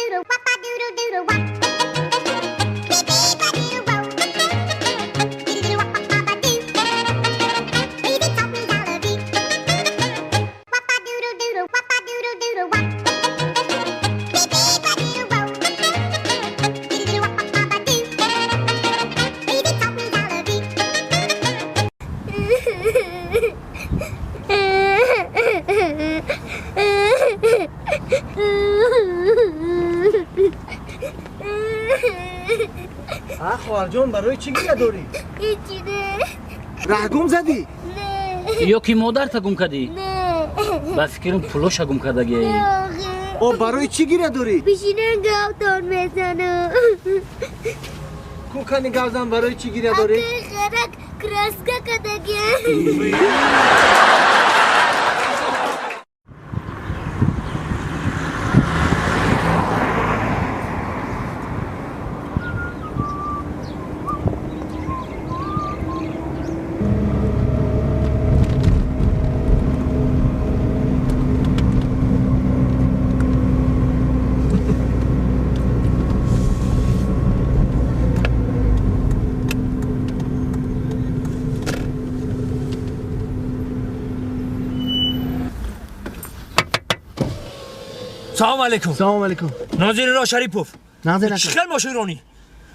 Doodle wop a doodle doodle wop. Beep beep a doodle wop. Doodle wop a ba doo. Baby taught me I love you. Wop a doodle doodle wop a doodle doodle wop. Beep beep a doodle wop. Doodle wop a ba doo. Baby taught me I love you. خواهرجان برای چی گریه داری؟ هیچی نه. ره گم زدی؟ نه. یا که مادرت گم کردی؟ نه. با فکرم پولوش گم کردگی. نه. او برای چی گریه داری؟ بشینن گاوتان میزنم. کوکنی گاوزن برای چی گریه داری؟ اکه خرک کراسکا کردگی. سلام علیکم. سلام علیکم. ناظر را شریپوف. ناظر چه ماشین رانی؟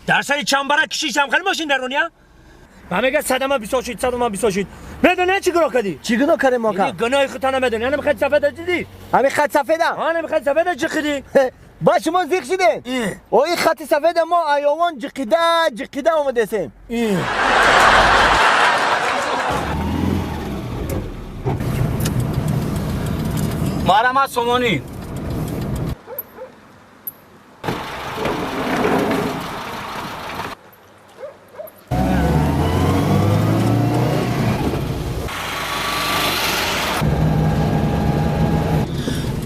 در سر چنبرک کشیدم خیلی ماشین در رانی ها؟ من میگه صدمه بیساشید صدمه بیساشید. میدونی چی گناه کردی؟ چی گناه کردی ما که؟ گناه خودت نمیدونی. انا خط سفید دیدی؟ همین خط سفیدم. انا خط سفید جقیدی. با شما زیق شدین. او این خط سفید ما ایوان جقیده جقیده اومدسیم. مارا سومونی.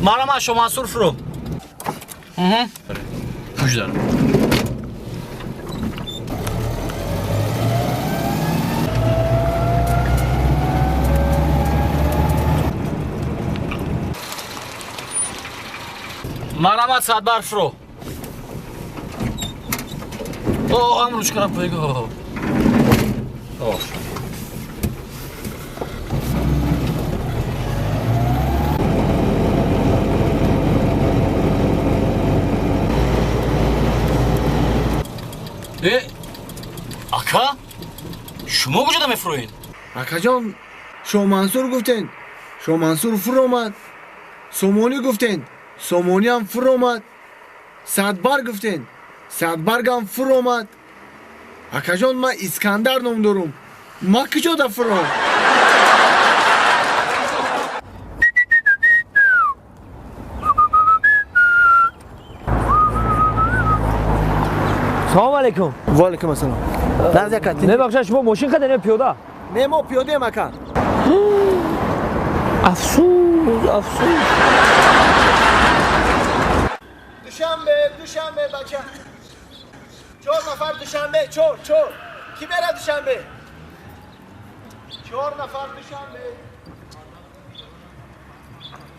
مارا شما منصور فرو. پوش دارم. مارا صدبار فرو. او امروز کنم پیگو. او ака шумо куҷода мефуроед? Акаҷон, Шоҳмансур гуфтен, Шоҳмансур фуромад. Сомонӣ гуфтен, Сомониам фуромад. Садбар гуфтен, Садбаргам фуромад. Акаҷон, ман Искандар ном дорум. Ман куҷода фуром? سلام علیکم. و علیکم السلام. نزدیک نه بخشش شما ماشین خریدین یا پیاده؟ نه ما پیاده مکان. افسوس افسوس. دوشنبه دوشنبه بچه. 4 نفر دوشنبه 4 4. کی بره دوشنبه؟ 4 نفر دوشنبه.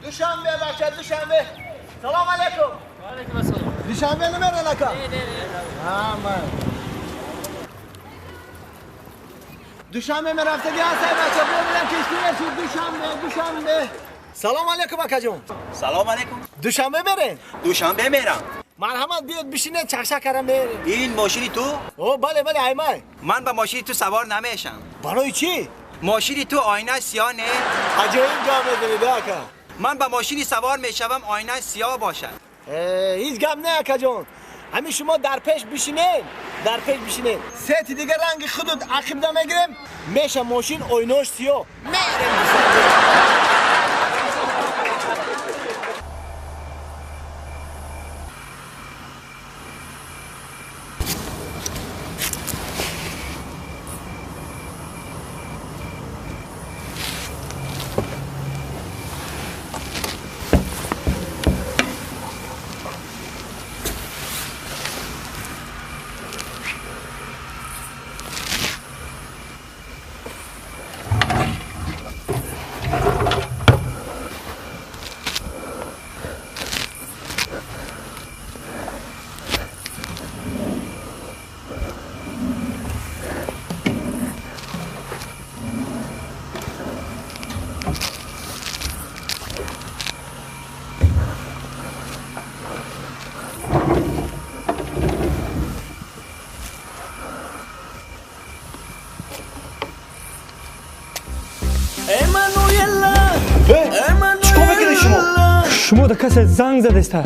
دوشنبه بچه دوشنبه. سلام علیکم. و علیکم السلام. دوشنبه نمیره لکا؟ نه نه نه. آمان. دوشنبه میرفته دیگه هست بچه ببینم کشتی رسید. دوشنبه دوشنبه. سلام علیکم اکا جون. سلام علیکم. دوشنبه برین؟ دوشنبه میرم. مرحمت بیاد بشینه چخشک کردم بریم. این ماشین تو؟ او بله بله ایمای. من با ماشین تو سوار نمیشم. برای چی؟ ماشین تو آینه سیاه نه؟ عجایب گام می‌زنی اکا. من با ماشینی سوار میشوم آینه سیاه باشد. هیچ گم نه اکا جون. همین شما در پیش بشینین، در پیش بشینین. سه تی دیگه رنگ خودت عقب نمیگیرم. میشه ماشین آینه‌اش سیاه. میرم دوشنبه. Шумо да касе занг задаста.